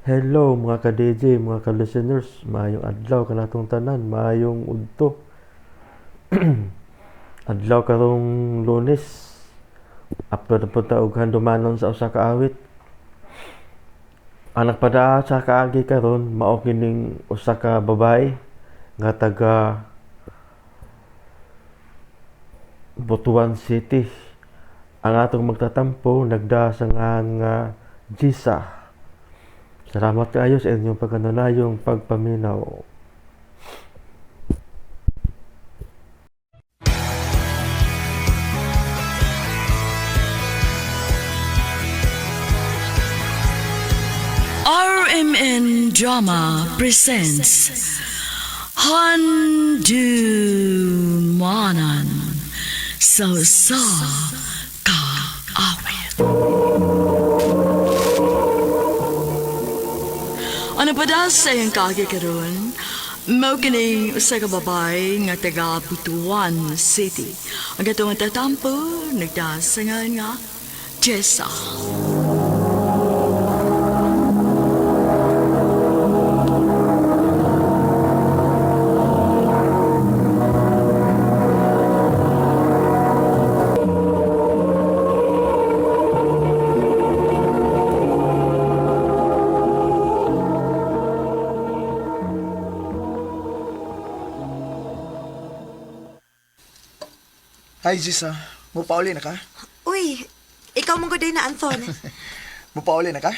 Hello mga ka-DJ, mga ka-listeners, maayong adlaw kanatong tanan, maayong udto. Adlaw karong Lunes. Upload na po ta og handumanon sa usa ka awit. Ang nagpadaa sa kaagi karon mao kining usa ka babae nga taga Butuan City. Ang atong magtatampo nagdaa sa ngalan nga Jisa. Salamat kaayo sa inyong pagkanunayong pagpaminaw. RMN Drama presents Handumanan sa sa kaawit. Ano pa da sa iyang kagi karon? Mao kining usa ka babae nga taga Butuan City. Ang katong tatampo nagdasangan nga Jessa. Hi, Gisa. Mupauli na ka? Uy, ikaw mong guday na, Anton. Mupauli na ka?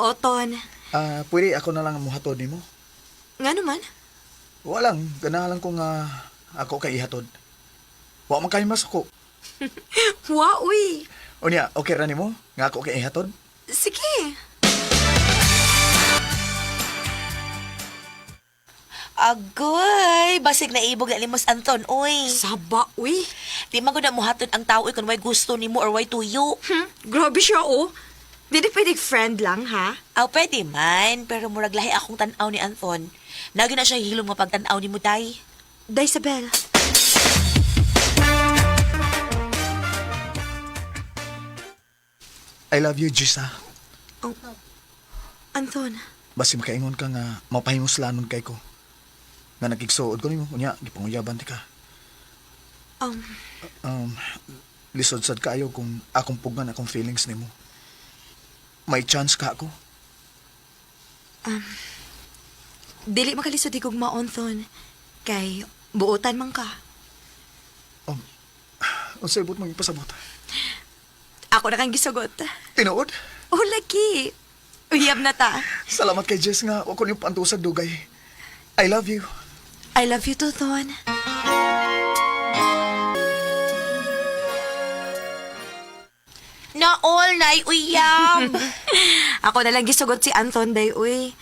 Oton. Ah, pwede ako na lang ang muhatod nimo. Nga naman. Walang, ganahan lang kong ako kay ihatod. Wa man kayo masuko. Wa, uy. Unya, okay ra nimo? Nga ako kay ihatod? Sige. Agoy, basig na ibog na limos Anton, oy. Saba, uy. Di man gud na muhatod ang tao oy kun way gusto nimo or way tuyo. Grabe siya, oh. Dili pwede friend lang, ha? Aw, pwede man, pero murag lahi akong tan-aw ni Anton. Nagi na siya hilom nga pagtan-aw nimo, day. Day, Isabel. I love you, Gisa. Oh. Anton. Basi makaingon ka nga mapahimuslanon kay ko. Nga nagigsuod ko nimo, unya gipanguyaban ti ka. Um, lisod sad kaayo kung akong pugnan akong feelings nimo. May chance ka ako. Dili makalisod igugma, Anton. Kay, buotan man ka. Unsay ibot mong ipasabot? Ako na kang gisugot. Tinuod? Oh, lagi. Uyab na ta. Salamat kay Jess nga wa ko niyong paantusag dugay. I love you. I love you too, Ton. Na all nay uyab. Ako na lang gisugot si Anton, day, uy.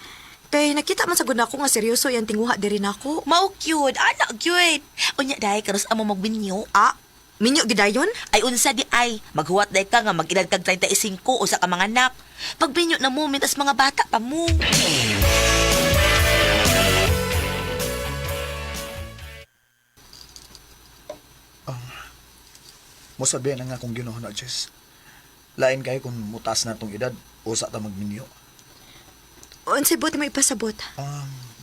Kay nakita man sa gud nako nga seryoso yang tinguha diri nako. Mao cute, anak cute. Unya day karos amo magbinyo. Ah, minyo gidayon? Ay unsa di ay, maghuwat day ka nga mag-edad kag 35 usa ka mga anak. Pagbinyo na mo mintas mga bata pa mo. Mosabi na nga kung Ginoo na, Jess. Lain kayo kung mutas na tong edad, usa ta magminyo. Unsay buot mo ipasabot?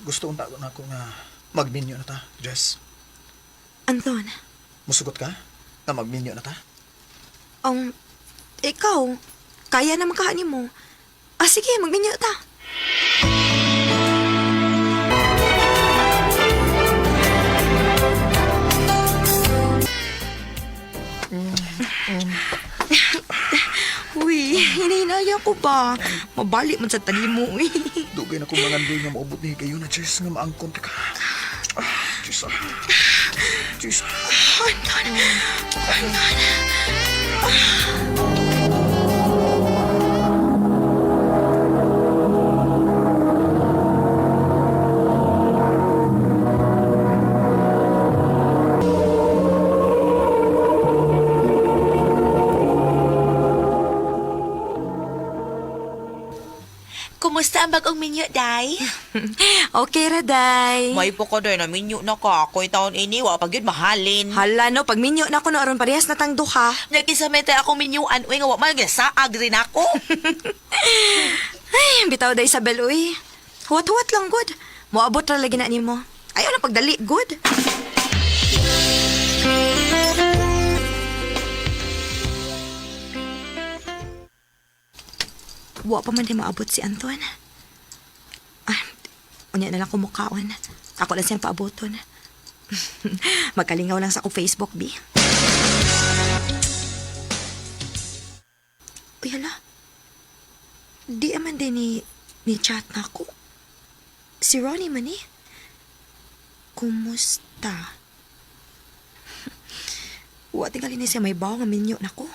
Gusto unta ko na ako nga magminyo na ta, Jess. Anton, Musugot ka? Nga magminyo na ta? ikaw, kaya na makaani mo. Ah, sige, magminyo ta. Uy, hinihinaya ko ba? Mabali man sa talimo, uy. Dugay na kong mangandoy nga maubot ni kayo na, Jess, nga maangkon ta ka. Ah, Jess, ah. Jess, ah. Anton, Anton. Kumusta ang bagong minyo, day? Okay ra, day. May po ko day na minyo na ka. Ako'y taon ini, wa pag yun mahalin. Hala no, pag minyo na ko no, aron parehas na tang duha. Nagkisa may tayo akong minyuan, uy nga wa man saag rin ako. Ay, bitaw da Isabel, uy. Huwat-huwat lang, good. Moabot ra lagi na nimo. Ayaw na pagdali, good. Wa pa man di maabot si Anton. Ah, unya na lang kumukaon. Ako lang siyang paaboton. Magkalingaw lang sa akong Facebook, bi. Uy, hala. Di man din ni chat na ako. Si Ronnie man eh. Kumusta? Wa tingali ni siya may bawo nga minyo nako.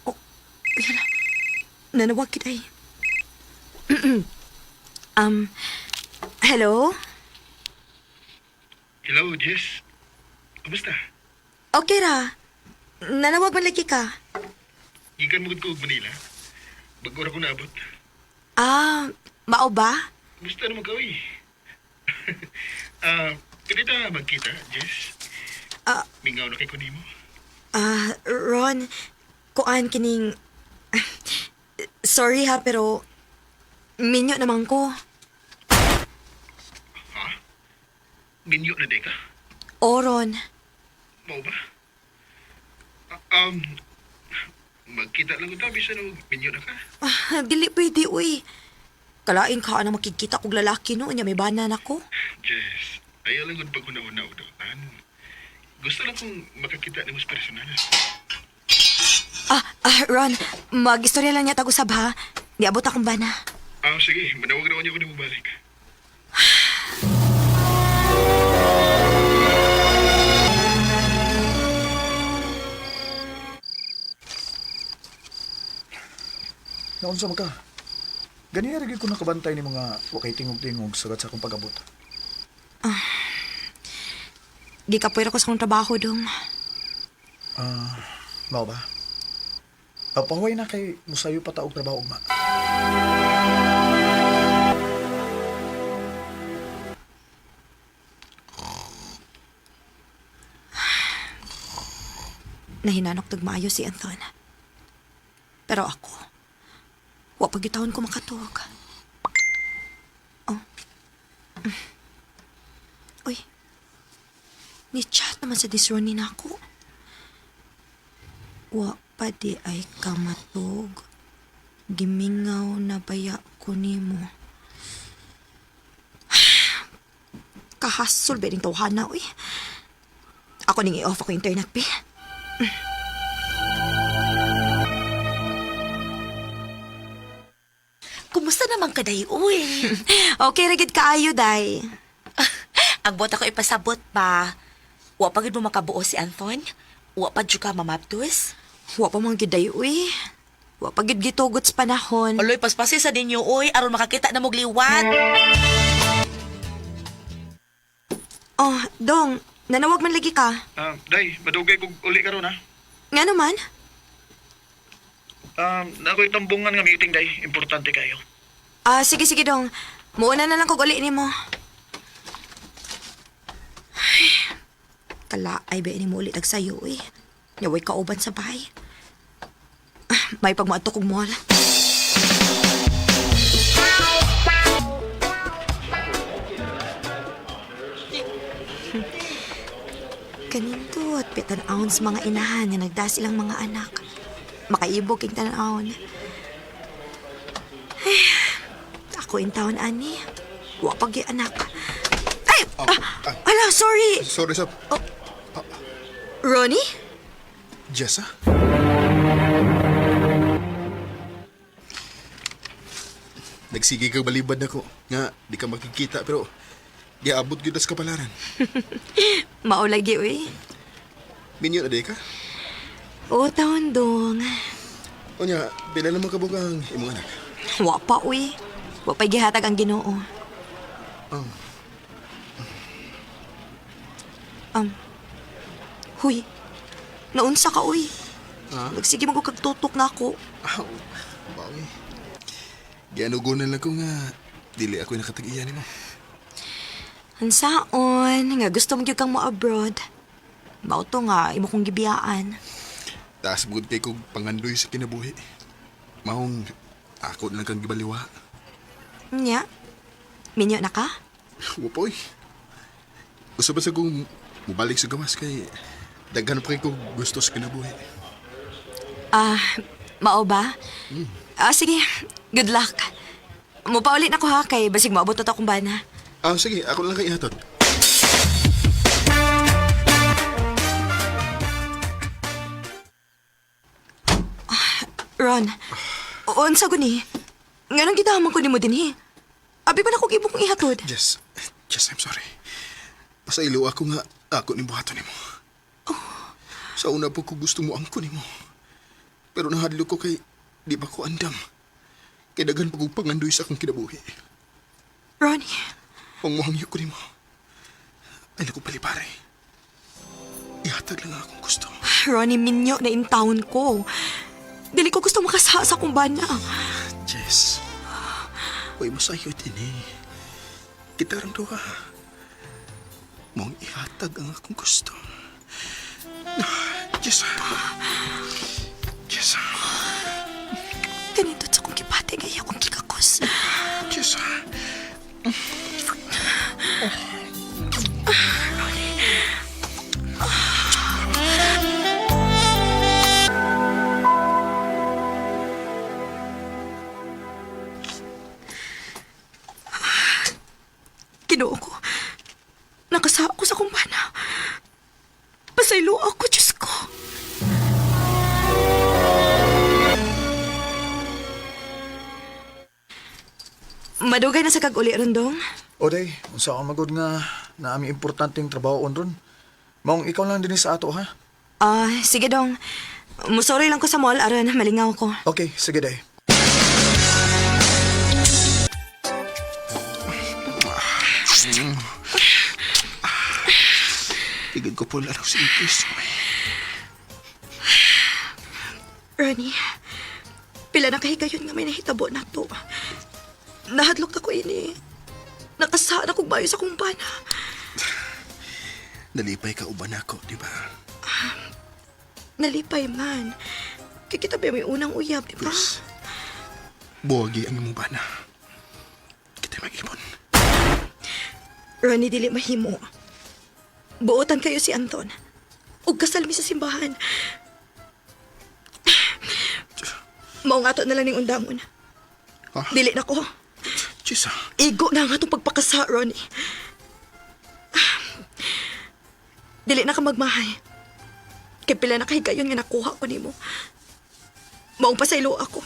Oh, uy, hala. Nanawag kit ay. um, hello? Hello, Jess. Kumusta? Okay ra. Nanawag man lagi ka. Gikan mo gud ko og Manila. Bago ra ko naabot. Ah, mao ba? Kumusta naman ka, uy? Ah, pwede ta magkita, Jess? Ah. Mingaw na kay ko nimo. Ah, Ron, kuan kining sorry ha, pero minyo naman ko. Ha? Minyo na di ka? O, Ron. Mao ba? Ah, magkita lang ta bisan og minyo na ka. Ah, dili pwede, uy. Kalain ka na makikita kog lalaki no, nya may banan ako. Jess, ayaw lang gud paghuna-huna og dautan. Gusto lang kong makakita nimo sa personal. Ah, Ron, mag-istorya lang niya tag-usab ha. Niabot akong bana. Ah, sige, manawag na niyo ko nimo balik. Naunsa man ka? Ganina ra gyud ko nakabantay ni mga wakay tingog-tingog sugat sa akong pag-abot. Gikapoy ra ko sa akong trabaho dong. Ah, mao ba? Papahuway na kay musayo pa ta og trabaho ugma. Nahinanok tag maayo si Anton. Pero ako, wa pa gitawon ko makatuog. Oh. Uy. Ni-chat naman sa disroni na ako. Wa pa di ay kamatog. Gimingaw na baya ko nimo. Kahasol ba rin tawhana, uy. Ako ning i-off ako internet, bi. Kumusta naman ka day, uy? Okay, rigid kaayo, day. Ang buot ako ipasabot ba? Wa pa gid mo makabuo si Anton? Wa pa jud ka mamaptus? Wa pa man gid day, uy. Wa pa gid gitugot sa panahon. Aloy, paspasi sa ninyo, uy, aron makakita na mo gliwat. Oh, Dong, nanawag man lagi ka. Ah, day, madugay kog uli karon ha. Nga naman? Na ako'y tambungan nga meeting day, importante kayo. Ah, sige, sige, Dong. Muuna na lang kog uli nimo. Ay, kala ay ba ni mo ulit sayo, uy. Naway kauban sa bahay. Ah, may pagmuadto kog mall. Kanindot, pitan-aon sa mga inahan nga nagdas ilang mga anak. Makaibog king tan-aon. Ako in town, ani. Wa pag anak. Ay! Ah, ala, sorry! Sorry, sab. Ronnie? Jessa? Nagsige kag balibad nako nga di ka makikita pero giabot gyud sa kapalaran. Maulagi, uy. Minyo na di ka? O, taon dong. Unya, pila naman kabuk ang imong anak. Wa pa, uy. Wa pa'y gihatag ang ginoo. Oh. Um, huy. Naunsa ka, uy. Ha? Nagsige mo kag tutok na ako. Aw, bawi. Gianugonan lang ko nga dili ako nakatag-iya nimo. Ansaon, nga gusto mo gyud kang mo-abroad. Mao to nga, imo kong gibiyaan. Taas bugod kay kog pangandoy sa kinabuhi. Maong Ako na lang kang gibaliwa. Nya? Minyo na ka? Wapoy. Gusto ba sa kong mubalik sa gawas kay daghan pa kay ko gusto sa kinabuhi. Ah, mao ba? Ah, sige. Good luck. Mupaulit na ko ha, kay basig maabot na to akong bana. Ah, sige, ako na lang kay ihatod. Ron, unsa guni? Nganong gidaman ko nimo dinhi? Abi pa na kog ibong ihatod. Jess, Jess, I'm sorry. Pasaylo ako nga ako ni buhaton nimo. Sa una po ko gusto mo angko nimo. Pero nahadlok ko kay di ba ko andam. Kay daghan pa kong pangandoy sa akong kinabuhi. Ronnie, Ang muhangyo ko nimo. Ay naku palipare. Ihatag lang ang akong gusto. Ronnie, minyo na in town ko. Dili ko gusto makasa sa akong bana. Jess, uy masayo din eh. Kita rin duha. Mong ihatag ang akong gusto. Jess. Jess. Ganito sa akong gipati kay akong gikakos. Jess. Ginoo ko. Nakasa ako sa akong bana. Pasaylo ako, Diyos ko. Madugay na sa kag-uli, Rondong. O day, unsa ka magod nga naami importanteng trabaho on ron. Maong ikaw lang din sa ato ha. Ah, sige dong. Musorry lang ko sa mall aron malingaw ko. Okay, sige day. Tigil ko po laro sa ikis. Ronnie, pila na kahigayon nga may nahitabo na to. Nahadlok ako ini. Nakasaan akong bayo sa akong bana. Nalipay ka uban ako, di ba? Nalipay man. Kikita ba may unang uyab, di ba? Please. Buwagi ang imong bana. Kita mag-ipon. Ronnie, dili mahimo. Buotan kayo si Anton. Ug kasal mi sa simbahan. Mao nga to na lang ning undangon. Ha? Dili na ko. Jess, ah. Igo na nga itong pagpakasa, Ronnie. Dili na ka magmahay. Kay pila na kahigayon nga nakuha ko nimo. Maong pasaylo ako.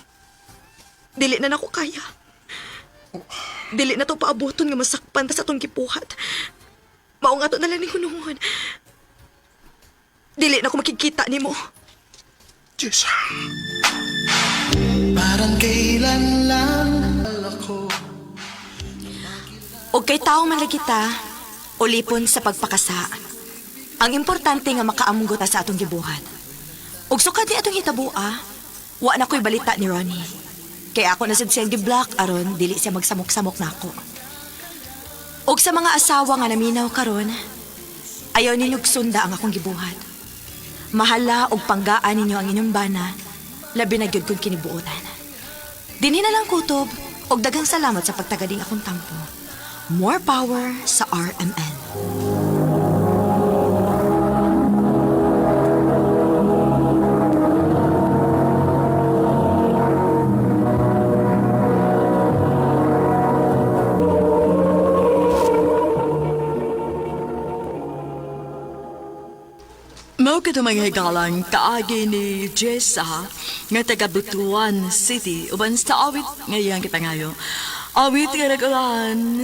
Dili na nako kaya. Dili na to paaboton nga masakpan ta sa atong gipuhat. Mao nga to na lang ni hunungon. Dili na ko makikita nimo. Jess. Parang kailan lang ako. Og kay tao man lagi ta, ulipon sa pagpakasa. Ang importante nga makaamgo ta sa atong gibuhat. Og sukad ni atong hitabua, wa na ko'y balita ni Ronnie. Kaya ako na sad siyang gi-block aron dili siya magsamok-samok nako. Og sa mga asawa nga naminaw karon, ayaw ninyo sunda ang akong gibuhat. Mahala og panggaan ninyo ang inyong bana, labi na gyud kung kinibuotan. Dinhi na lang kutob og daghang salamat sa pagtagading akong tampo. More power sa RMN. Mao kadto mga higalang kaagi ni Jessa nga taga Butuan City uban sa awit nga iyang gipangayo. Awit nga nag-ulan.